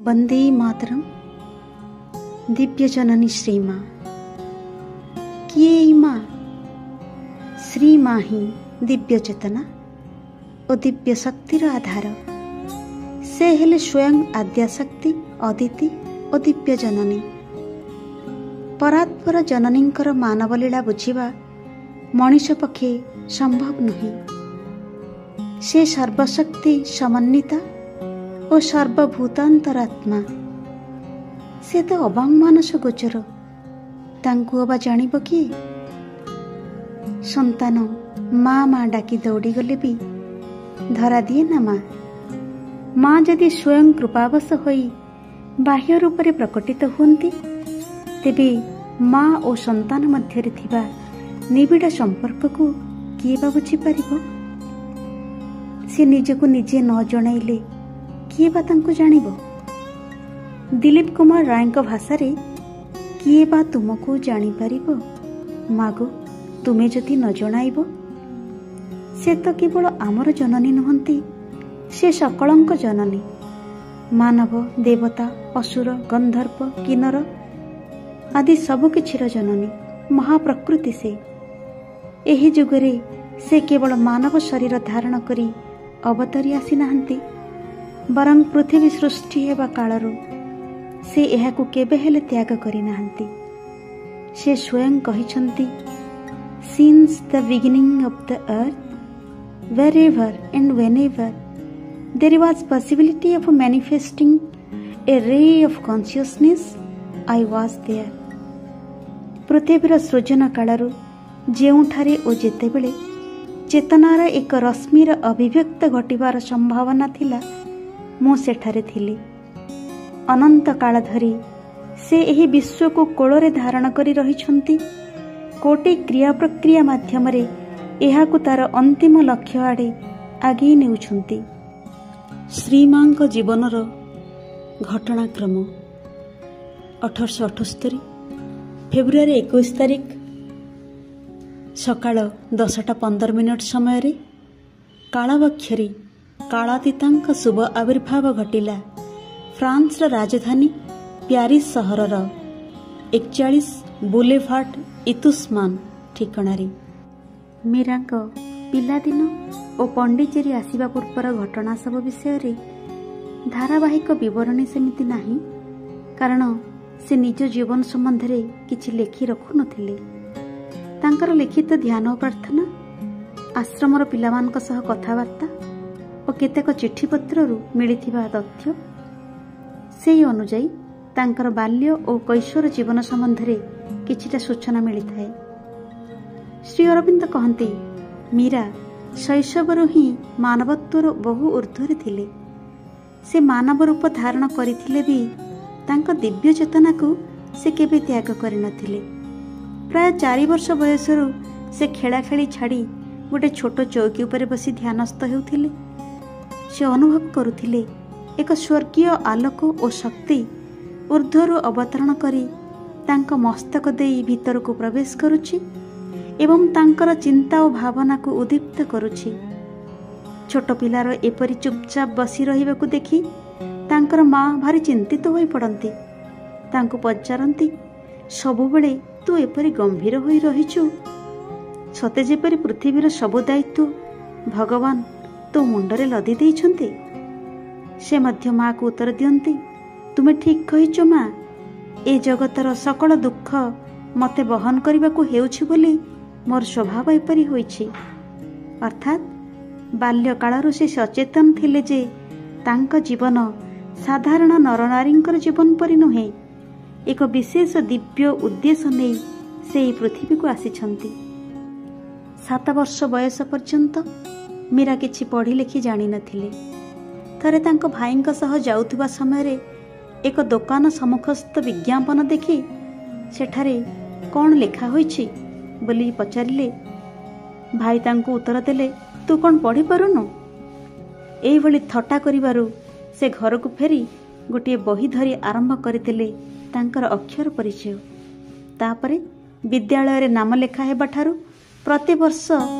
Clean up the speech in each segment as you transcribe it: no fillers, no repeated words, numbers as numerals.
ବନ୍ଦେ ମାତରମ୍। ଦିବ୍ୟ ଜନନୀ ଶ୍ରୀମା। କିଏ ଏଇ ମା? ଶ୍ରୀମା ହିଁ ଦିବ୍ୟ ଚେତନା ଓ ଦିବ୍ୟ ଶକ୍ତିର ଆଧାର। ସେ ହେଲେ ସ୍ୱୟଂ ଆଦ୍ୟାଶକ୍ତି, ଅଦିତି ଓ ଦିବ୍ୟ ଜନନୀ। ପରାତ୍ପର ଜନନୀଙ୍କର ମାନବ ଲୀଳା ବୁଝିବା ମଣିଷ ପକ୍ଷେ ସମ୍ଭବ ନୁହେଁ। ସେ ସର୍ବଶକ୍ତି ସମନ୍ୱିତା ଓ ସର୍ବଭୂତାନ୍ତରାତ୍ମା। ସେ ତ ଅବାଙ୍ଗ ମାନସ ଗୋଚର, ତାଙ୍କୁ ଅବା ଜାଣିବ କିଏ? ସନ୍ତାନ ମା ମା ଡାକି ଦୌଡ଼ିଗଲେ ବି ଧରା ଦିଏ ନା ମା। ମା ଯଦି ସ୍ୱୟଂ କୃପାବଶ ହୋଇ ବାହ୍ୟ ରୂପରେ ପ୍ରକଟିତ ହୁଅନ୍ତି, ତେବେ ମା ଓ ସନ୍ତାନ ମଧ୍ୟରେ ଥିବା ନିବିଡ଼ ସମ୍ପର୍କକୁ କିଏ ବା ବୁଝିପାରିବ? ସେ ନିଜକୁ ନିଜେ ନ ଜଣାଇଲେ କିଏ ବା ତାଙ୍କୁ ଜାଣିବ? ଦିଲୀପ କୁମାର ରାୟଙ୍କ ଭାଷାରେ, କିଏ ବା ତୁମକୁ ଜାଣିପାରିବ ମାଗୋ, ତୁମେ ଯଦି ନ ଜଣାଇବ। ସେ ତ କେବଳ ଆମର ଜନନୀ ନୁହନ୍ତି, ସେ ସକଳଙ୍କ ଜନନୀ। ମାନବ, ଦେବତା, ଅସୁର, ଗନ୍ଧର୍ବ, କିନ୍ନର ଆଦି ସବୁକିଛିର ଜନନୀ ମହାପ୍ରକୃତି ସେ। ଏହି ଯୁଗରେ ସେ କେବଳ ମାନବ ଶରୀର ଧାରଣ କରି ଅବତରି ଆସିନାହାନ୍ତି, ବରଂ ପୃଥିବୀ ସୃଷ୍ଟି ହେବା କାଳରୁ ସେ ଏହାକୁ କେବେ ହେଲେ ତ୍ୟାଗ କରିନାହାନ୍ତି। ସେ ସ୍ୱୟଂ କହିଛନ୍ତି, "Since the beginning of the earth, wherever and whenever there was possibility of manifesting a ray of consciousness, I was there." ପୃଥିବୀର ସୃଜନ କାଳରୁ ଯେଉଁଠାରେ ଓ ଯେତେବେଳେ ଚେତନାର ଏକ ରଶ୍ମିର ଅଭିବ୍ୟକ୍ତ ଘଟିବାର ସମ୍ଭାବନା ଥିଲା, ମୁଁ ସେଠାରେ ଥିଲି। ଅନନ୍ତ କାଳ ଧରି ସେ ଏହି ବିଶ୍ୱକୁ କୋଳରେ ଧାରଣ କରି ରହିଛନ୍ତି। କୋଟି କ୍ରିୟା ପ୍ରକ୍ରିୟା ମାଧ୍ୟମରେ ଏହାକୁ ତାର ଅନ୍ତିମ ଲକ୍ଷ୍ୟ ଆଡ଼େ ଆଗେଇ ନେଉଛନ୍ତି। ଶ୍ରୀମାଙ୍କ ଜୀବନର ଘଟଣାକ୍ରମ। 1878 ଫେବୃଆରୀ 21 ତାରିଖ ସକାଳ 10ଟା 15 ମିନିଟ୍ ସମୟରେ କାଳବକ୍ଷରେ କାଳାତୀତାଙ୍କ ଶୁଭ ଆବିର୍ଭାବ ଘଟିଲା ଫ୍ରାନ୍ସର ରାଜଧାନୀ ପ୍ୟାରିସ୍ ସହରର 41 ବୁଲେଭାର୍ଡ ଇତୁସ୍ମାନ ଠିକଣାରେ। ମୀରାଙ୍କ ପିଲାଦିନ ଓ ପଣ୍ଡିଚେରୀ ଆସିବା ପୂର୍ବର ଘଟଣା ସବୁ ବିଷୟରେ ଧାରାବାହିକ ବିବରଣୀ ସେମିତି ନାହିଁ, କାରଣ ସେ ନିଜ ଜୀବନ ସମ୍ବନ୍ଧରେ କିଛି ଲେଖି ରଖୁନଥିଲେ। ତାଙ୍କର ଲିଖିତ ଧ୍ୟାନ ଓ ପ୍ରାର୍ଥନା, ଆଶ୍ରମର ପିଲାମାନଙ୍କ ସହ କଥାବାର୍ତ୍ତା ଓ କେତେକ ଚିଠିପତ୍ରରୁ ମିଳିଥିବା ତଥ୍ୟ, ସେହି ଅନୁଯାୟୀ ତାଙ୍କର ବାଲ୍ୟ ଓ କୈଶୋର ଜୀବନ ସମ୍ବନ୍ଧରେ କିଛିଟା ସୂଚନା ମିଳିଥାଏ। ଶ୍ରୀ ଅରବିନ୍ଦ କହନ୍ତି, ମୀରା ଶୈଶବରୁ ହିଁ ମାନବତ୍ୱର ବହୁ ଊର୍ଦ୍ଧ୍ୱରେ ଥିଲେ। ସେ ମାନବ ରୂପ ଧାରଣ କରିଥିଲେ ବି ତାଙ୍କ ଦିବ୍ୟ ଚେତନାକୁ ସେ କେବେ ତ୍ୟାଗ କରିନଥିଲେ। ପ୍ରାୟ 4 ବର୍ଷ ବୟସରୁ ସେ ଖେଳାଖେଳି ଛାଡ଼ି ଗୋଟେ ଛୋଟ ଚୌକି ଉପରେ ବସି ଧ୍ୟାନସ୍ଥ ହେଉଥିଲେ। ସେ ଅନୁଭବ କରୁଥିଲେ, ଏକ ସ୍ୱର୍ଗୀୟ ଆଲୋକ ଓ ଶକ୍ତି ଊର୍ଦ୍ଧ୍ୱରୁ ଅବତରଣ କରି ତାଙ୍କ ମସ୍ତକ ଦେଇ ଭିତରକୁ ପ୍ରବେଶ କରୁଛି ଏବଂ ତାଙ୍କର ଚିନ୍ତା ଓ ଭାବନାକୁ ଉଦ୍ଦୀପ୍ତ କରୁଛି। ଛୋଟ ପିଲାର ଏପରି ଚୁପଚାପ ବସି ରହିବାକୁ ଦେଖି ତାଙ୍କର ମା ଭାରି ଚିନ୍ତିତ ହୋଇପଡ଼ନ୍ତି। ତାଙ୍କୁ ପଚାରନ୍ତି, ସବୁବେଳେ ତୁ ଏପରି ଗମ୍ଭୀର ହୋଇ ରହିଛୁ, ସତେ ଯେପରି ପୃଥିବୀର ସବୁ ଦାୟିତ୍ୱ ଭଗବାନ ତୋ ମୁଣ୍ଡରେ ଲଦି ଦେଇଛନ୍ତି। ସେ ମଧ୍ୟ ମାଆକୁ ଉତ୍ତର ଦିଅନ୍ତି, ତୁମେ ଠିକ୍ କହିଛ ମା, ଏ ଜଗତର ସକଳ ଦୁଃଖ ମୋତେ ବହନ କରିବାକୁ ହେଉଛି ବୋଲି ମୋର ସ୍ୱଭାବ ଏପରି ହୋଇଛି। ଅର୍ଥାତ୍ ବାଲ୍ୟକାଳରୁ ସେ ସଚେତନ ଥିଲେ ଯେ ତାଙ୍କ ଜୀବନ ସାଧାରଣ ନରନାରୀଙ୍କର ଜୀବନ ପରି ନୁହେଁ, ଏକ ବିଶେଷ ଦିବ୍ୟ ଉଦ୍ଦେଶ୍ୟ ନେଇ ସେ ଏହି ପୃଥିବୀକୁ ଆସିଛନ୍ତି। 7 ବର୍ଷ ବୟସ ପର୍ଯ୍ୟନ୍ତ ମୀରା କିଛି ପଢ଼ି ଲେଖି ଜାଣିନଥିଲେ। ଥରେ ତାଙ୍କ ଭାଇଙ୍କ ସହ ଯାଉଥିବା ସମୟରେ ଏକ ଦୋକାନ ସମ୍ମୁଖସ୍ଥ ବିଜ୍ଞାପନ ଦେଖି ସେଠାରେ କ'ଣ ଲେଖା ହୋଇଛି ବୋଲି ପଚାରିଲେ। ଭାଇ ତାଙ୍କୁ ଉତ୍ତର ଦେଲେ, ତୁ କ'ଣ ପଢ଼ିପାରୁନୁ? ଏଇଭଳି ଥଟ୍ଟା କରିବାରୁ ସେ ଘରକୁ ଫେରି ଗୋଟିଏ ବହି ଧରି ଆରମ୍ଭ କରିଦେଲେ ତାଙ୍କର ଅକ୍ଷର ପରିଚୟ। ତାପରେ ବିଦ୍ୟାଳୟରେ ନାମ ଲେଖା ହେବାଠାରୁ ପ୍ରତିବର୍ଷ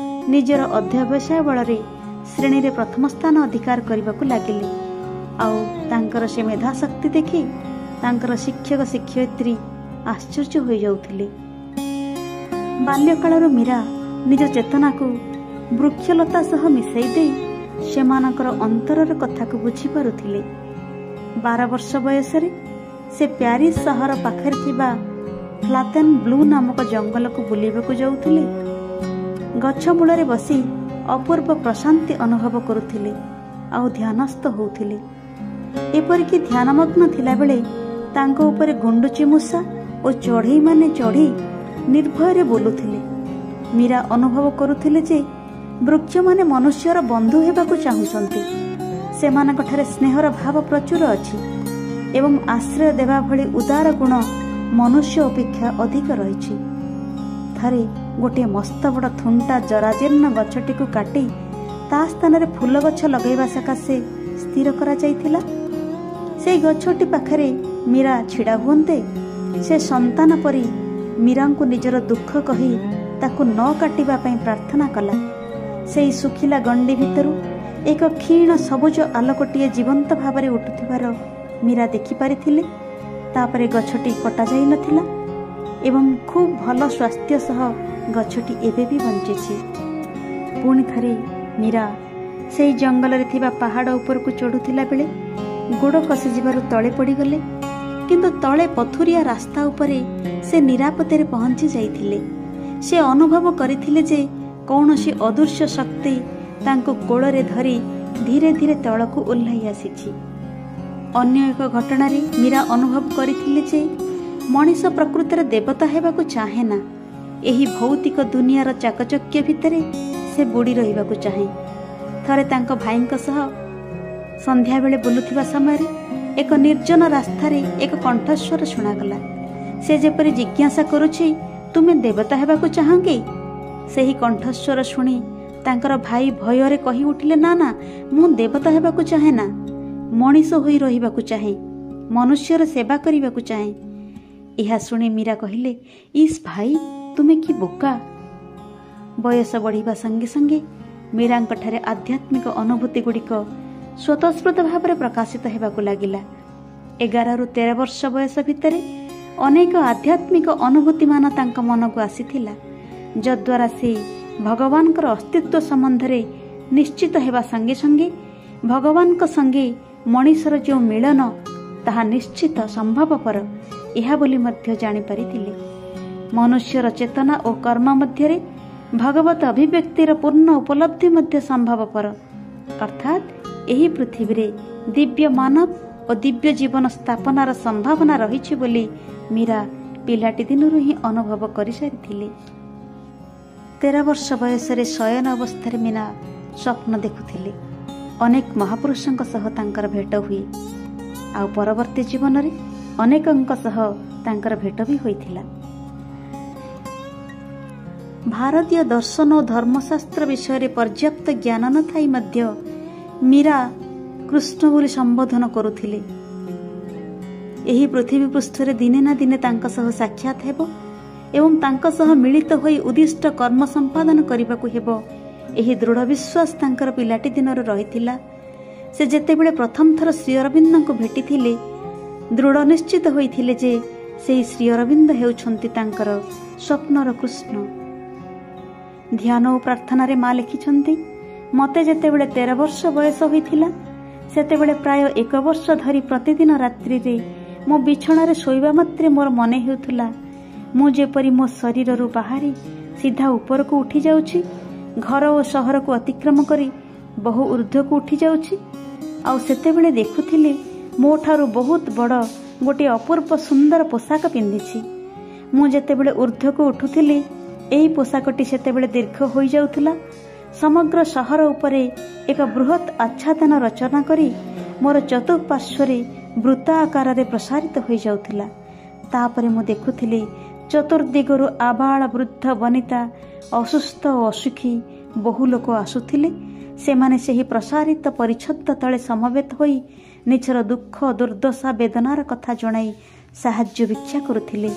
ନିଜର ଅଧ୍ୟବସାୟ ବଳରେ ଶ୍ରେଣୀରେ ପ୍ରଥମ ସ୍ଥାନ ଅଧିକାର କରିବାକୁ ଲାଗିଲେ। ଆଉ ତାଙ୍କର ସେ ମେଧାଶକ୍ତି ଦେଖି ତାଙ୍କର ଶିକ୍ଷକ ଶିକ୍ଷୟିତ୍ରୀ ଆଶ୍ଚର୍ଯ୍ୟ ହୋଇଯାଉଥିଲେ। ବାଲ୍ୟକାଳରୁ ମୀରା ନିଜ ଚେତନାକୁ ବୃକ୍ଷଲତା ସହ ମିଶାଇ ଦେଇ ସେମାନଙ୍କର ଅନ୍ତରର କଥାକୁ ବୁଝିପାରୁଥିଲେ। 12 ବର୍ଷ ବୟସରେ ସେ ପ୍ୟାରିସ୍ ସହର ପାଖରେ ଥିବା ଫ୍ଲାତେନ୍ ବ୍ଲୁ ନାମକ ଜଙ୍ଗଲକୁ ବୁଲିବାକୁ ଯାଉଥିଲେ। ଗଛ ମୂଳରେ ବସି ଅପୂର୍ବ ପ୍ରଶାନ୍ତି ଅନୁଭବ କରୁଥିଲେ ଆଉ ଧ୍ୟାନସ୍ଥ ହେଉଥିଲେ। ଏପରିକି ଧ୍ୟାନମଗ୍ନ ଥିଲାବେଳେ ତାଙ୍କ ଉପରେ ଗୁଣ୍ଡୁଚି ମୂଷା ଓ ଚଢ଼େଇମାନେ ଚଢ଼ି ନିର୍ଭୟରେ ବୁଲୁଥିଲେ। ମୀରା ଅନୁଭବ କରୁଥିଲେ ଯେ ବୃକ୍ଷମାନେ ମନୁଷ୍ୟର ବନ୍ଧୁ ହେବାକୁ ଚାହୁଁଛନ୍ତି। ସେମାନଙ୍କଠାରେ ସ୍ନେହର ଭାବ ପ୍ରଚୁର ଅଛି ଏବଂ ଆଶ୍ରୟ ଦେବା ଭଳି ଉଦାର ଗୁଣ ମନୁଷ୍ୟ ଅପେକ୍ଷା ଅଧିକ ରହିଛି। ଥରେ ଗୋଟିଏ ମସ୍ତ ବଡ଼ ଥୁଣ୍ଟା ଜରାଜୀର୍ଣ୍ଣ ଗଛଟିକୁ କାଟି ତା ସ୍ଥାନରେ ଫୁଲ ଗଛ ଲଗାଇବା ସକାଶେ ସ୍ଥିର କରାଯାଇଥିଲା। ସେଇ ଗଛଟି ପାଖରେ ମୀରା ଛିଡ଼ା ହୁଅନ୍ତେ ସେ ସନ୍ତାନ ପରି ମୀରାଙ୍କୁ ନିଜର ଦୁଃଖ କହି ତାକୁ ନ କାଟିବା ପାଇଁ ପ୍ରାର୍ଥନା କଲା। ସେଇ ଶୁଖିଲା ଗଣ୍ଡି ଭିତରୁ ଏକ କ୍ଷୀଣ ସବୁଜ ଆଲୋକଟିଏ ଜୀବନ୍ତ ଭାବରେ ଉଠୁଥିବାର ମୀରା ଦେଖିପାରିଥିଲେ। ତାପରେ ଗଛଟି କଟାଯାଇନଥିଲା ଏବଂ ଖୁବ୍ ଭଲ ସ୍ୱାସ୍ଥ୍ୟ ସହ ଗଛଟି ଏବେ ବି ବଞ୍ଚିଛି। ପୁଣି ଥରେ ମୀରା ସେଇ ଜଙ୍ଗଲରେ ଥିବା ପାହାଡ଼ ଉପରକୁ ଚଢ଼ୁଥିଲା ବେଳେ ଗୋଡ଼ ଖସିଯିବାରୁ ତଳେ ପଡ଼ିଗଲେ, କିନ୍ତୁ ତଳେ ପଥୁରିଆ ରାସ୍ତା ଉପରେ ସେ ନିରାପଦରେ ପହଞ୍ଚି ଯାଇଥିଲେ। ସେ ଅନୁଭବ କରିଥିଲେ ଯେ କୌଣସି ଅଦୃଶ୍ୟ ଶକ୍ତି ତାଙ୍କୁ କୋଳରେ ଧରି ଧୀରେ ଧୀରେ ତଳକୁ ଓହ୍ଲାଇ ଆସିଛି। ଅନ୍ୟ ଏକ ଘଟଣାରେ ମୀରା ଅନୁଭବ କରିଥିଲେ ଯେ ମଣିଷ ପ୍ରକୃତରେ ଦେବତା ହେବାକୁ ଚାହେଁ ନା, ଏହି ଭୌତିକ ଦୁନିଆର ଚାକଚକ୍ୟ ଭିତରେ ସେ ବୁଡ଼ି ରହିବାକୁ ଚାହେଁ। ଥରେ ତାଙ୍କ ଭାଇଙ୍କ ସହ ସନ୍ଧ୍ୟାବେଳେ ବୁଲୁଥିବା ସମୟରେ ଏକ ନିର୍ଜନ ରାସ୍ତାରେ ଏକ କଣ୍ଠସ୍ୱର ଶୁଣାଗଲା। ସେ ଯେପରି ଜିଜ୍ଞାସା କରୁଛି, ତୁମେ ଦେବତା ହେବାକୁ ଚାହଁ କି? ସେହି କଣ୍ଠସ୍ୱର ଶୁଣି ତାଙ୍କର ଭାଇ ଭୟରେ କହି ଉଠିଲେ, ନା ନା, ମୁଁ ଦେବତା ହେବାକୁ ଚାହେଁ ନା, ମଣିଷ ହୋଇ ରହିବାକୁ ଚାହେଁ, ମନୁଷ୍ୟର ସେବା କରିବାକୁ ଚାହେଁ। ଏହା ଶୁଣି ମୀରା କହିଲେ, ଇସ୍ ଭାଇ, ତୁମେ କି ବୋକା। ବୟସ ବଢ଼ିବା ସଙ୍ଗେ ସଙ୍ଗେ ମୀରାଙ୍କଠାରେ ଆଧ୍ୟାତ୍ମିକ ଅନୁଭୂତି ଗୁଡ଼ିକ ସ୍ୱତଃସ୍ଫୂର୍ତ୍ତ ଭାବରେ ପ୍ରକାଶିତ ହେବାକୁ ଲାଗିଲା। 11ରୁ 13 ବର୍ଷ ବୟସ ଭିତରେ ଅନେକ ଆଧ୍ୟାତ୍ମିକ ଅନୁଭୂତିମାନ ତାଙ୍କ ମନକୁ ଆସିଥିଲା, ଯଦ୍ୱାରା ସେ ଭଗବାନଙ୍କର ଅସ୍ତିତ୍ୱ ସମ୍ବନ୍ଧରେ ନିଶ୍ଚିତ ହେବା ସଙ୍ଗେ ସଙ୍ଗେ ଭଗବାନଙ୍କ ସଙ୍ଗେ ମଣିଷର ଯେଉଁ ମିଳନ ତାହା ନିଶ୍ଚିତ ସମ୍ଭବପର ଏହା ବୋଲି ମଧ୍ୟ ଜାଣିପାରିଥିଲେ। ମନୁଷ୍ୟର ଚେତନା ଓ କର୍ମ ମଧ୍ୟରେ ଭଗବତ ଅଭିବ୍ୟକ୍ତିର ପୂର୍ଣ୍ଣ ଉପଲବ୍ଧି ମଧ୍ୟ ସମ୍ଭବପର। ଅର୍ଥାତ୍ ଏହି ପୃଥିବୀରେ ଦିବ୍ୟ ମାନବ ଓ ଦିବ୍ୟ ଜୀବନ ସ୍ଥାପନାର ସମ୍ଭାବନା ରହିଛି ବୋଲି ମୀରା ପିଲାଟି ଦିନରୁ ହିଁ ଅନୁଭବ କରିସାରିଥିଲେ। 13 ବର୍ଷ ବୟସରେ ଶୟନ ଅବସ୍ଥାରେ ମୀରା ସ୍ୱପ୍ନ ଦେଖୁଥିଲେ। ଅନେକ ମହାପୁରୁଷଙ୍କ ସହ ତାଙ୍କର ଭେଟ ହୁଏ ଆଉ ପରବର୍ତ୍ତୀ ଜୀବନରେ ଅନେକଙ୍କ ସହ ତାଙ୍କର ଭେଟ ବି ହୋଇଥିଲା। ଭାରତୀୟ ଦର୍ଶନ ଓ ଧର୍ମଶାସ୍ତ୍ର ବିଷୟରେ ପର୍ଯ୍ୟାପ୍ତ ଜ୍ଞାନ ନଥାଇ ମଧ୍ୟ ମୀରା କୃଷ୍ଣ ବୋଲି ସମ୍ବୋଧନ କରୁଥିଲେ। ଏହି ପୃଥିବୀ ପୃଷ୍ଠରେ ଦିନେ ନା ଦିନେ ତାଙ୍କ ସହ ସାକ୍ଷାତ ହେବ ଏବଂ ତାଙ୍କ ସହ ମିଳିତ ହୋଇ ଉଦ୍ଦିଷ୍ଟ କର୍ମ ସମ୍ପାଦନ କରିବାକୁ ହେବ, ଏହି ଦୃଢ଼ ବିଶ୍ୱାସ ତାଙ୍କର ପିଲାଟି ଦିନରୁ ରହିଥିଲା। ସେ ଯେତେବେଳେ ପ୍ରଥମ ଥର ଶ୍ରୀ ଅରବିନ୍ଦଙ୍କୁ ଭେଟିଥିଲେ, ଦୃଢ଼ ନିଶ୍ଚିତ ହୋଇଥିଲେ ଯେ ସେହି ଶ୍ରୀ ଅରବିନ୍ଦ ହେଉଛନ୍ତି ତାଙ୍କର ସ୍ୱପ୍ନର କୃଷ୍ଣ। ଧ୍ୟାନ ଓ ପ୍ରାର୍ଥନାରେ ମା ଲେଖିଛନ୍ତି, ମୋତେ ଯେତେବେଳେ 13 ବର୍ଷ ବୟସ ହୋଇଥିଲା, ସେତେବେଳେ ପ୍ରାୟ 1 ବର୍ଷ ଧରି ପ୍ରତିଦିନ ରାତ୍ରିରେ ମୋ ବିଛଣାରେ ଶୋଇବା ମାତ୍ରେ ମୋର ମନେ ହେଉଥିଲା ମୁଁ ଯେପରି ମୋ ଶରୀରରୁ ବାହାରି ସିଧା ଉପରକୁ ଉଠି ଯାଉଛି, ଘର ଓ ସହରକୁ ଅତିକ୍ରମ କରି ବହୁ ଉର୍ଦ୍ଧ୍ୱକୁ ଉଠି ଯାଉଛି। ଆଉ ସେତେବେଳେ ଦେଖୁଥିଲି ମୋ ଠାରୁ ବହୁତ ବଡ଼ ଗୋଟିଏ ଅପୂର୍ବ ସୁନ୍ଦର ପୋଷାକ ପିନ୍ଧିଛି। ମୁଁ ଯେତେବେଳେ ଉର୍ଦ୍ଧ୍ୱକୁ ଉଠୁଥିଲି, ଏହି ପୋଷାକଟି ସେତେବେଳେ ଦୀର୍ଘ ହୋଇଯାଉଥିଲା। ସମଗ୍ର ସହର ଉପରେ ଏକ ବୃହତ୍ ଆଚ୍ଛାଦନ ରଚନା କରି ମୋର ଚତୁଃପାର୍ଶ୍ୱରେ ବୃତ୍ତ ଆକାରରେ ପ୍ରସାରିତ ହୋଇଯାଉଥିଲା। ତାପରେ ମୁଁ ଦେଖୁଥିଲି ଚତୁର୍ଦିଗରୁ ଆବାଳ ବୃଦ୍ଧ ବନିତା, ଅସୁସ୍ଥ ଓ ଅସୁଖୀ ବହୁ ଲୋକ ଆସୁଥିଲେ। ସେମାନେ ସେହି ପ୍ରସାରିତ ପରିଚ୍ଛଦ ତଳେ ସମବେତ ହୋଇ ନିଜର ଦୁଃଖ ଦୁର୍ଦ୍ଦଶା ବେଦନାର କଥା ଜଣାଇ ସାହାଯ୍ୟ ଭିକ୍ଷା କରୁଥିଲେ।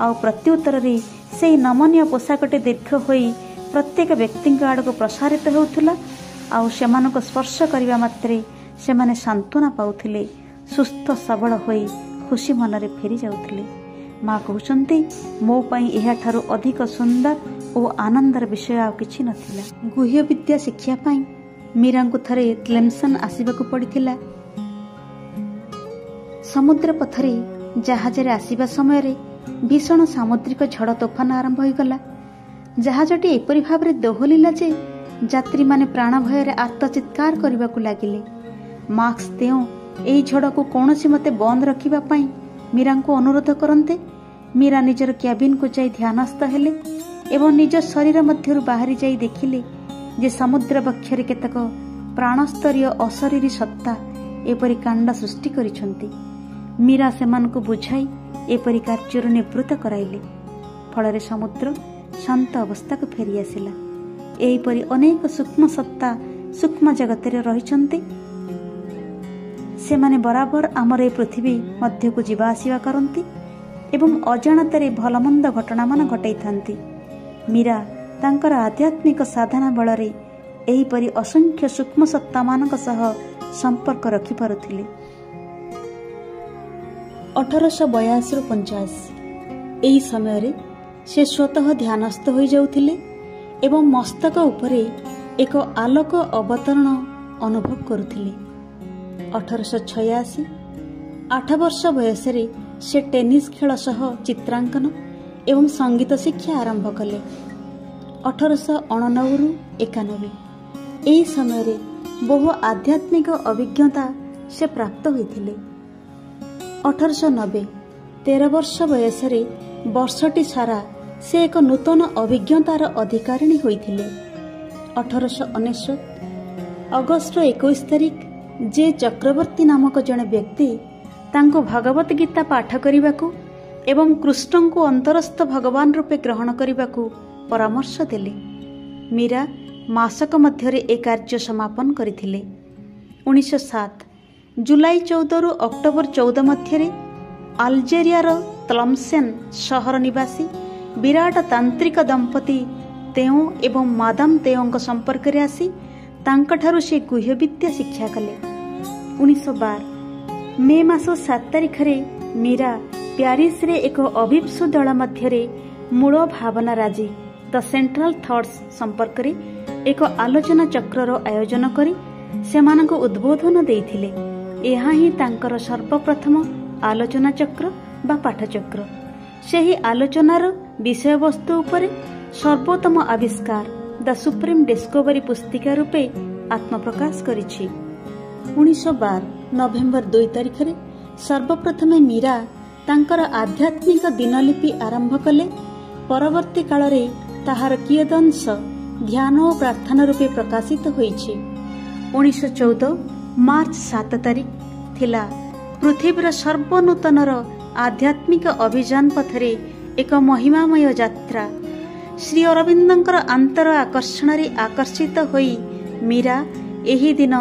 ଆଉ ପ୍ରତ୍ୟୁତ୍ତରରେ ସେହି ନମନୀୟ ପୋଷାକଟି ଦୀର୍ଘ ହୋଇ ପ୍ରତ୍ୟେକ ବ୍ୟକ୍ତିଙ୍କ ଆଡ଼କୁ ପ୍ରସାରିତ ହେଉଥିଲା ଆଉ ସେମାନଙ୍କୁ ସ୍ପର୍ଶ କରିବା ମାତ୍ରେ ସେମାନେ ସାନ୍ତ୍ୱନା ପାଉଥିଲେ, ସୁସ୍ଥ ସବଳ ହୋଇ ଖୁସି ମନରେ ଫେରି ଯାଉଥିଲେ। ମା କହୁଛନ୍ତି, ମୋ ପାଇଁ ଏହାଠାରୁ ଅଧିକ ସୁନ୍ଦର ଓ ଆନନ୍ଦର ବିଷୟ ଆଉ କିଛି ନଥିଲା। ଗୁହ୍ୟ ବିଦ୍ୟା ଶିକ୍ଷା ପାଇଁ ମୀରାଙ୍କୁ ଥରେ ତ୍ଲେମସନ୍ ଆସିବାକୁ ପଡ଼ିଥିଲା। ସମୁଦ୍ର ପଥରେ ଜାହାଜରେ ଆସିବା ସମୟରେ ଭୀଷଣ ସାମୁଦ୍ରିକ ଝଡ଼ ତୋଫାନ ଆରମ୍ଭ ହୋଇଗଲା। ଜାହାଜଟି ଏପରି ଭାବରେ ଦୋହଲିଲା ଯେ ଯାତ୍ରୀମାନେ ପ୍ରାଣ ଭୟରେ ଆର୍ତ୍ତଚିତ୍କାର କରିବାକୁ ଲାଗିଲେ। ମାର୍କସ ତେଓଁ ଏହି ଝଡ଼କୁ କୌଣସି ମତେ ବନ୍ଦ ରଖିବା ପାଇଁ ମୀରାଙ୍କୁ ଅନୁରୋଧ କରନ୍ତେ, ମୀରା ନିଜର କ୍ୟାବିନକୁ ଯାଇ ଧ୍ୟାନସ୍ଥ ହେଲେ ଏବଂ ନିଜ ଶରୀର ମଧ୍ୟରୁ ବାହାରି ଯାଇ ଦେଖିଲେ ଯେ ସମୁଦ୍ର ବକ୍ଷରେ କେତେକ ପ୍ରାଣସ୍ତରୀୟ ଅଶରୀରୀ ସତ୍ତା ଏପରି କାଣ୍ଡ ସୃଷ୍ଟି କରିଛନ୍ତି। ମୀରା ସେମାନଙ୍କୁ ବୁଝାଇ ଏପରି କାର୍ଯ୍ୟରୁ ନିବୃତ୍ତ କରାଇଲେ। ଫଳରେ ସମୁଦ୍ର ଶାନ୍ତ ଅବସ୍ଥାକୁ ଫେରିଆସିଲା। ଏହିପରି ଅନେକ ସୂକ୍ଷ୍ମ ସତ୍ତା ସୂକ୍ଷ୍ମ ଜଗତରେ ରହିଛନ୍ତି। ସେମାନେ ବରାବର ଆମର ଏ ପୃଥିବୀ ମଧ୍ୟକୁ ଯିବା ଆସିବା କରନ୍ତି ଏବଂ ଅଜାଣତରେ ଭଲମନ୍ଦ ଘଟଣାମାନ ଘଟାଇଥାନ୍ତି। ମୀରା ତାଙ୍କର ଆଧ୍ୟାତ୍ମିକ ସାଧନା ବଳରେ ଏହିପରି ଅସଂଖ୍ୟ ସୂକ୍ଷ୍ମ ସତ୍ତାମାନଙ୍କ ସହ ସମ୍ପର୍କ ରଖିପାରୁଥିଲେ। 1882ରୁ 85 ଏହି ସମୟରେ ସେ ସ୍ୱତଃ ଧ୍ୟାନସ୍ଥ ହୋଇଯାଉଥିଲେ ଏବଂ ମସ୍ତକ ଉପରେ ଏକ ଆଲୋକ ଅବତରଣ ଅନୁଭବ କରୁଥିଲେ। 1886 8 ବର୍ଷ ବୟସରେ ସେ ଟେନିସ୍ ଖେଳ ସହ ଚିତ୍ରାଙ୍କନ ଏବଂ ସଙ୍ଗୀତ ଶିକ୍ଷା ଆରମ୍ଭ କଲେ। 1889ରୁ 91 ଏହି ସମୟରେ ବହୁ ଆଧ୍ୟାତ୍ମିକ ଅଭିଜ୍ଞତା ସେ ପ୍ରାପ୍ତ ହୋଇଥିଲେ। 1890 13 ବର୍ଷ ବୟସରେ ବର୍ଷଟି ସାରା ସେ ଏକ ନୂତନ ଅଭିଜ୍ଞତାର ଅଧିକାରିଣୀ ହୋଇଥିଲେ। 1899 ଅଗଷ୍ଟ 21 ତାରିଖ ଜେ ଚକ୍ରବର୍ତ୍ତୀ ନାମକ ଜଣେ ବ୍ୟକ୍ତି ତାଙ୍କୁ ଭଗବତ ଗୀତା ପାଠ କରିବାକୁ ଏବଂ କୃଷ୍ଣଙ୍କୁ ଅନ୍ତରସ୍ଥ ଭଗବାନ ରୂପେ ଗ୍ରହଣ କରିବାକୁ ପରାମର୍ଶ ଦେଲେ। ମୀରା ମାସକ ମଧ୍ୟରେ ଏ କାର୍ଯ୍ୟ ସମାପନ କରିଥିଲେ। 1907 ଜୁଲାଇ 14ରୁ ଅକ୍ଟୋବର 14 ମଧ୍ୟରେ ଆଲଜେରିଆର ତ୍ଲମସେନ୍ ସହର ନିବାସୀ ବିରାଟ ତାନ୍ତ୍ରିକ ଦମ୍ପତି ତେଓଁ ଏବଂ ମାଦାମ ତେଓଁଙ୍କ ସମ୍ପର୍କରେ ଆସି ତାଙ୍କଠାରୁ ସେ ଗୁହ୍ୟବିଦ୍ୟା ଶିକ୍ଷା କଲେ। 1912 ମେ ମାସ 7 ତାରିଖରେ ମୀରା ପ୍ୟାରିସରେ ଏକ ଅଭିପ୍ସୁ ଦଳ ମଧ୍ୟରେ ମୂଳ ଭାବନା ରାଜି ଦ ସେଣ୍ଟ୍ରାଲ ଥଟ୍ସ ସମ୍ପର୍କରେ ଏକ ଆଲୋଚନା ଚକ୍ରର ଆୟୋଜନ କରି ସେମାନଙ୍କୁ ଉଦ୍ବୋଧନ ଦେଇଥିଲେ। ଏହା ହିଁ ତାଙ୍କର ସର୍ବପ୍ରଥମ ଆଲୋଚନା ଚକ୍ର ବା ପାଠଚକ୍ର। ସେହି ଆଲୋଚନାର ବିଷୟବସ୍ତୁ ଉପରେ ସର୍ବୋତ୍ତମ ଆବିଷ୍କାର ଦ ସୁପ୍ରିମ ଡିସ୍କୋଭରି ପୁସ୍ତିକା ରୂପେ ଆତ୍ମପ୍ରକାଶ କରିଛି। 1912 ନଭେମ୍ବର 2 ତାରିଖରେ ସର୍ବପ୍ରଥମେ ମୀରା ତାଙ୍କର ଆଧ୍ୟାତ୍ମିକ ଦିନଲିପି ଆରମ୍ଭ କଲେ। ପରବର୍ତ୍ତୀ କାଳରେ ତାହାର କିୟଦଂଶ ଧ୍ୟାନ ଓ ପ୍ରାର୍ଥନା ରୂପେ ପ୍ରକାଶିତ ହୋଇଛି। 1914 ମାର୍ଚ୍ଚ 7 ତାରିଖ ଥିଲା ପୃଥିବୀର ସର୍ବନୂତନର ଆଧ୍ୟାତ୍ମିକ ଅଭିଯାନ ପଥରେ ଏକ ମହିମାମୟ ଯାତ୍ରା। ଶ୍ରୀ ଅରବିନ୍ଦଙ୍କର ଆନ୍ତର ଆକର୍ଷଣରେ ଆକର୍ଷିତ ହୋଇ ମୀରା ଏହି ଦିନ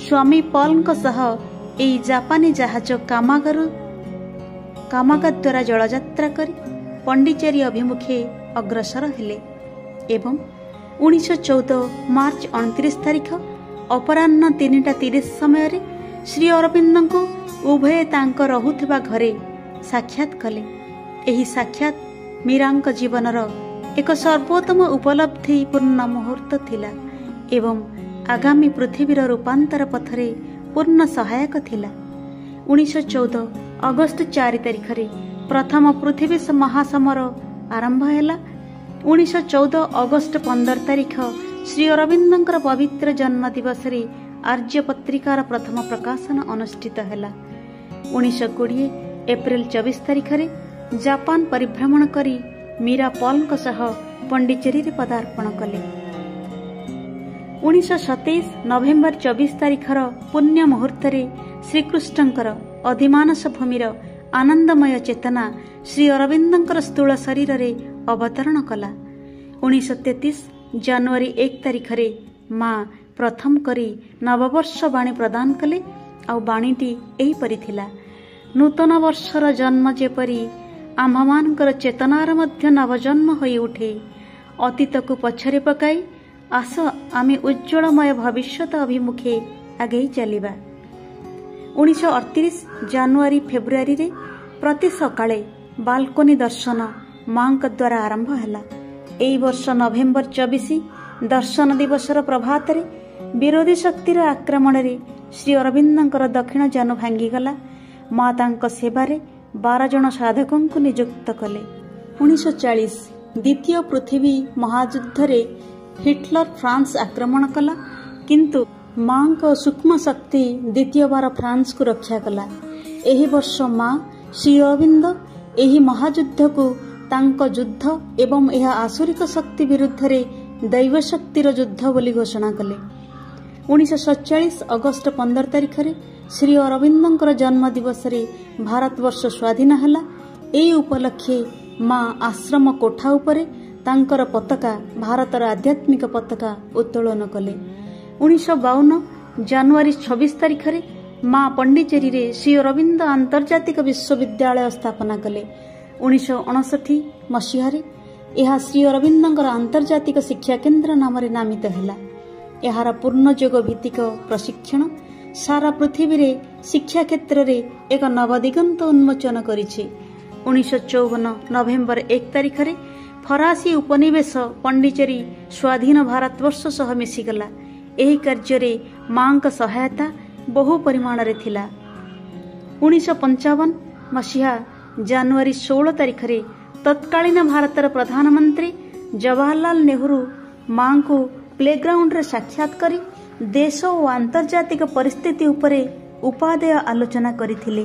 ସ୍ୱାମୀ ପଲ୍ଙ୍କ ସହ ଏହି ଜାପାନୀ ଜାହାଜ କାମାଗା ଦ୍ୱାରା ଜଳଯାତ୍ରା କରି ପଣ୍ଡିଚେରୀ ଅଭିମୁଖେ ଅଗ୍ରସର ହେଲେ ଏବଂ 1914 ମାର୍ଚ୍ଚ 29 ତାରିଖ ଅପରାହ୍ନ 3:30 ସମୟରେ ଶ୍ରୀ ଅରବିନ୍ଦଙ୍କୁ ଉଭୟେ ତାଙ୍କ ରହୁଥିବା ଘରେ ସାକ୍ଷାତ କଲେ। ଏହି ସାକ୍ଷାତ ମୀରାଙ୍କ ଜୀବନର ଏକ ସର୍ବୋତ୍ତମ ଉପଲବ୍ଧିପୂର୍ଣ୍ଣ ମୁହୂର୍ତ୍ତ ଥିଲା ଏବଂ ଆଗାମୀ ପୃଥିବୀର ରୂପାନ୍ତର ପଥରେ ପୂର୍ଣ୍ଣ ସହାୟକ ଥିଲା। 1914 ଅଗଷ୍ଟ 4 ତାରିଖରେ ପ୍ରଥମ ପୃଥିବୀ ମହାସମର ଆରମ୍ଭ ହେଲା। 1914 ଅଗଷ୍ଟ 15 ତାରିଖ ଶ୍ରୀ ଅରବିନ୍ଦଙ୍କର ପବିତ୍ର ଜନ୍ମ ଦିବସରେ ଆର୍ଯ୍ୟ ପତ୍ରିକାର ପ୍ରଥମ ପ୍ରକାଶନ ଅନୁଷ୍ଠିତ ହେଲା। 1920 ଏପ୍ରିଲ 24 ତାରିଖରେ ଜାପାନ ପରିଭ୍ରମଣ କରି ମୀରା ପଲ୍ଙ୍କ ସହ ପଣ୍ଡିଚେରୀରେ ପଦାର୍ପଣ କଲେ। 1927 ନଭେମ୍ବର 24 ତାରିଖର ପୁଣ୍ୟ ମୁହୂର୍ତ୍ତରେ ଶ୍ରୀକୃଷ୍ଣଙ୍କର ଅଧିମାନସ ଭୂମିର ଆନନ୍ଦମୟ ଚେତନା ଶ୍ରୀ ଅରବିନ୍ଦଙ୍କର ସ୍ଥୂଳ ଶରୀରରେ ଅବତରଣ କଲା। 1933 ଜାନୁଆରୀ 1 ତାରିଖରେ ମା ପ୍ରଥମ କରି ନବବର୍ଷ ବାଣୀ ପ୍ରଦାନ କଲେ। ଆଉ ବାଣୀଟି ଏହିପରି ଥିଲା: ନୂତନ ବର୍ଷର ଜନ୍ମ ଯେପରି ଆମ୍ଭମାନଙ୍କର ଚେତନାର ମଧ୍ୟ ନବଜନ୍ମ ହୋଇ ଉଠେ, ଅତୀତକୁ ପଛରେ ପକାଇ ଆସ ଆମେ ଉଜ୍ଜ୍ୱଳମୟ ଭବିଷ୍ୟତ ଅଭିମୁଖେ ଆଗେଇ ଚାଲିବା। 1938 ଜାନୁଆରୀ ଫେବୃଆରୀରେ ପ୍ରତି ସକାଳେ ବାଲକୋନି ଦର୍ଶନ ମାଙ୍କ ଦ୍ୱାରା ଆରମ୍ଭ ହେଲା। ଏହି ବର୍ଷ ନଭେମ୍ବର 24 ଦର୍ଶନ ଦିବସର ପ୍ରଭାତରେ ବିରୋଧୀ ଶକ୍ତିର ଆକ୍ରମଣରେ ଶ୍ରୀ ଅରବିନ୍ଦଙ୍କର ଦକ୍ଷିଣ ଜାନୁ ଭାଙ୍ଗିଗଲା। ମା ତାଙ୍କ ସେବାରେ 12 ଜଣ ସାଧକଙ୍କୁ ନିଯୁକ୍ତ କଲେ। 1940 ଦ୍ୱିତୀୟ ପୃଥିବୀ ମହାଯୁଦ୍ଧରେ ହିଟଲର ଫ୍ରାନ୍ସ ଆକ୍ରମଣ କଲା, କିନ୍ତୁ ମାଙ୍କ ସୂକ୍ଷ୍ମ ଶକ୍ତି ଦ୍ୱିତୀୟବାର ଫ୍ରାନ୍ସକୁ ରକ୍ଷା କଲା। ଏହି ବର୍ଷ ମା ଶ୍ରୀ ଅରବିନ୍ଦ ଏହି ମହାଯୁଦ୍ଧକୁ ତାଙ୍କ ଯୁଦ୍ଧ ଏବଂ ଏହା ଆସୁରିକ ଶକ୍ତି ବିରୁଦ୍ଧରେ ଦୈବ ଶକ୍ତିର ଯୁଦ୍ଧ ବୋଲି ଘୋଷଣା କଲେ। 1947 ଅଗଷ୍ଟ 15 ତାରିଖରେ ଶ୍ରୀ ଅରବିନ୍ଦଙ୍କର ଜନ୍ମ ଦିବସରେ ଭାରତବର୍ଷ ସ୍ୱାଧୀନ ହେଲା। ଏହି ଉପଲକ୍ଷେ ମା ଆଶ୍ରମ କୋଠା ଉପରେ ତାଙ୍କର ପତାକା, ଭାରତର ଆଧ୍ୟାତ୍ମିକ ପତାକା ଉତ୍ତୋଳନ କଲେ। 1952 ଜାନୁଆରୀ 26 ତାରିଖରେ ମା ପଣ୍ଡିଚେରୀରେ ଶ୍ରୀ ଅରବିନ୍ଦ ଆନ୍ତର୍ଜାତିକ ବିଶ୍ୱବିଦ୍ୟାଳୟ ସ୍ଥାପନା କଲେ। 1959 ମସିହାରେ ଏହା ଶ୍ରୀ ଅରବିନ୍ଦଙ୍କର ଆନ୍ତର୍ଜାତିକ ଶିକ୍ଷା କେନ୍ଦ୍ର ନାମରେ ନାମିତ ହେଲା। ଏହାର ପୂର୍ଣ୍ଣଯୋଗ ଭିତ୍ତିକ ପ୍ରଶିକ୍ଷଣ ସାରା ପୃଥିବୀରେ ଶିକ୍ଷା କ୍ଷେତ୍ରରେ ଏକ ନବଦିଗନ୍ତ ଉନ୍ମୋଚନ କରିଛି। 1954 ନଭେମ୍ବର 1 ତାରିଖରେ ଫରାସୀ ଉପନିବେଶ ପଣ୍ଡିଚେରୀ ସ୍ୱାଧୀନ ଭାରତବର୍ଷ ସହ ମିଶିଗଲା। ଏହି କାର୍ଯ୍ୟରେ ମାଙ୍କ ସହାୟତା ବହୁ ପରିମାଣରେ ଥିଲା। 1955 ମସିହା ଜାନୁଆରୀ 16 ତାରିଖରେ ତତ୍କାଳୀନ ଭାରତର ପ୍ରଧାନମନ୍ତ୍ରୀ ଜବାହରଲାଲ ନେହେରୁ ମାଙ୍କୁ ପ୍ଲେଗ୍ରାଉଣ୍ଡରେ ସାକ୍ଷାତ କରି ଦେଶ ଓ ଆନ୍ତର୍ଜାତିକ ପରିସ୍ଥିତି ଉପରେ ଉପାଦେୟ ଆଲୋଚନା କରିଥିଲେ।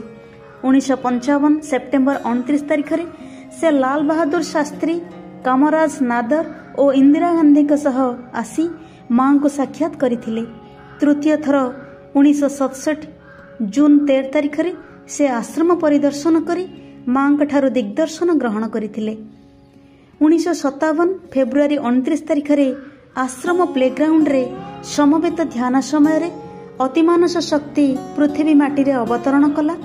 1955 ସେପ୍ଟେମ୍ବର 29 ତାରିଖରେ ସେ ଲାଲ ବାହାଦୁର ଶାସ୍ତ୍ରୀ, କାମରାଜ ନାଦର ଓ ଇନ୍ଦିରା ଗାନ୍ଧୀଙ୍କ ସହ ଆସି ମାଙ୍କୁ ସାକ୍ଷାତ କରିଥିଲେ। ତୃତୀୟ ଥର 1967 ଜୁନ୍ 13 ତାରିଖରେ ସେ ଆଶ୍ରମ ପରିଦର୍ଶନ କରି ମାଙ୍କଠାରୁ ଦିଗ୍ଦର୍ଶନ ଗ୍ରହଣ କରିଥିଲେ। 1957 ଫେବୃଆରୀ 29 ତାରିଖରେ ଆଶ୍ରମ ପ୍ଲେଗ୍ରାଉଣ୍ଡରେ ସମବେତ ଧ୍ୟାନ ସମୟରେ ଅତିମାନସ ଶକ୍ତି ପୃଥିବୀ ମାଟିରେ ଅବତରଣ କଲା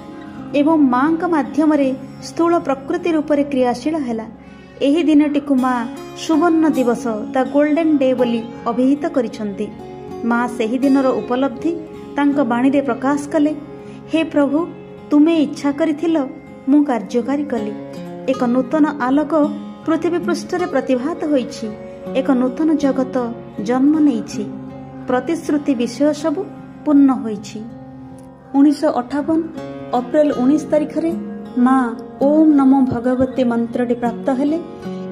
ଏବଂ ମାଙ୍କ ମାଧ୍ୟମରେ ସ୍ଥୂଳ ପ୍ରକୃତି ରୂପରେ କ୍ରିୟାଶୀଳ ହେଲା। ଏହି ଦିନଟିକୁ ମା ସୁବର୍ଣ୍ଣ ଦିବସ, ଦ ଗୋଲ୍ଡେନ୍ ଡେ ବୋଲି ଅଭିହିତ କରିଛନ୍ତି। ମା ସେହି ଦିନର ଉପଲବ୍ଧି ତାଙ୍କ ବାଣୀରେ ପ୍ରକାଶ କଲେ, ହେ ପ୍ରଭୁ, ତୁମେ ଇଚ୍ଛା କରିଥିଲ, ମୁଁ କାର୍ଯ୍ୟକାରୀ କଲି। ଏକ ନୂତନ ଆଲୋକ ପୃଥିବୀ ପୃଷ୍ଠରେ ପ୍ରତିଭାତ ହୋଇଛି। ଏକ ନୂତନ ଜଗତ ଜନ୍ମ ନେଇଛି। ପ୍ରତିଶ୍ରୁତି ବିଷୟ ସବୁ ପୂର୍ଣ୍ଣ ହୋଇଛି। 1958 ଅପ୍ରେଲ 19 ତାରିଖରେ ମା ଓମ୍ ନମୋ ଭଗବତୀ ମନ୍ତ୍ରଟି ପ୍ରାପ୍ତ ହେଲେ।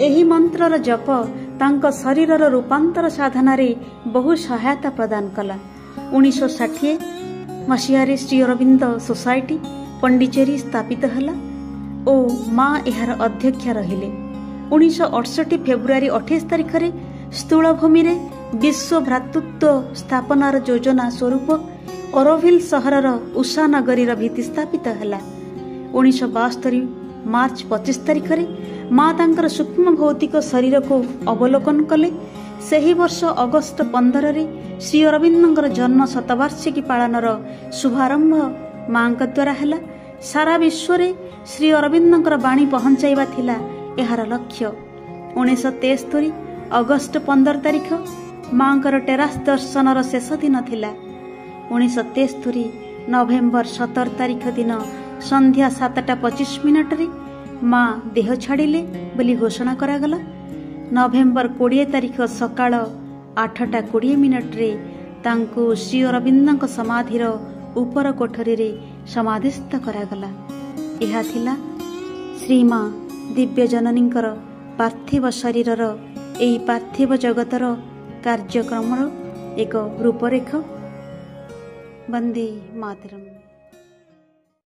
ଏହି ମନ୍ତ୍ରର ଜପ ତାଙ୍କ ଶରୀରର ରୂପାନ୍ତର ସାଧନାରେ ବହୁ ସହାୟତା ପ୍ରଦାନ କଲା। 1960 ମସିହାରେ ଶ୍ରୀ ଅରବିନ୍ଦ ସୋସାଇଟି ପଣ୍ଡିଚେରୀ ସ୍ଥାପିତ ହେଲା ଓ ମା ଏହାର ଅଧ୍ୟକ୍ଷା ରହିଲେ। 1968 ଫେବୃଆରୀ 28 ତାରିଖରେ ସ୍ଥୂଳଭୂମିରେ ବିଶ୍ୱ ଭ୍ରାତୃତ୍ୱ ସ୍ଥାପନାର ଯୋଜନା ସ୍ୱରୂପ ଅରୋଭିଲ ସହରର ଉଷା ନଗରୀର ଭିତ୍ତି ସ୍ଥାପିତ ହେଲା। 1972 ମାର୍ଚ୍ଚ 25 ତାରିଖରେ ମା ତାଙ୍କର ସୂକ୍ଷ୍ମ ଭୌତିକ ଶରୀରକୁ ଅବଲୋକନ କଲେ। ସେହି ବର୍ଷ ଅଗଷ୍ଟ 15ରେ ଶ୍ରୀ ଅରବିନ୍ଦଙ୍କର ଜନ୍ମ ଶତବାର୍ଷିକୀ ପାଳନର ଶୁଭାରମ୍ଭ ମାଙ୍କ ଦ୍ୱାରା ହେଲା। ସାରା ବିଶ୍ୱରେ ଶ୍ରୀ ଅରବିନ୍ଦଙ୍କର ବାଣୀ ପହଞ୍ଚାଇବା ଥିଲା ଏହାର ଲକ୍ଷ୍ୟ। 1973 ଅଗଷ୍ଟ 15 ତାରିଖ ମାଙ୍କର ଟେରାସ୍ ଦର୍ଶନର ଶେଷ ଦିନ ଥିଲା। 1973 ନଭେମ୍ବର 17 ତାରିଖ ଦିନ ସନ୍ଧ୍ୟା 7:25 ମା ଦେହ ଛାଡ଼ିଲେ ବୋଲି ଘୋଷଣା କରାଗଲା। ନଭେମ୍ବର 20 ତାରିଖ ସକାଳ 8:20 ତାଙ୍କୁ ଶ୍ରୀ ଅରବିନ୍ଦଙ୍କ ସମାଧିର ଉପର କୋଠରୀରେ ସମାଧିସ୍ଥ କରାଗଲା। ଏହା ଥିଲା ଶ୍ରୀମା ଦିବ୍ୟଜନନୀଙ୍କର ପାର୍ଥିବ ଶରୀରର ଏହି ପାର୍ଥିବ ଜଗତର କାର୍ଯ୍ୟକ୍ରମର ଏକ ରୂପରେଖ। ବନ୍ଦେ ମାତରମ୍।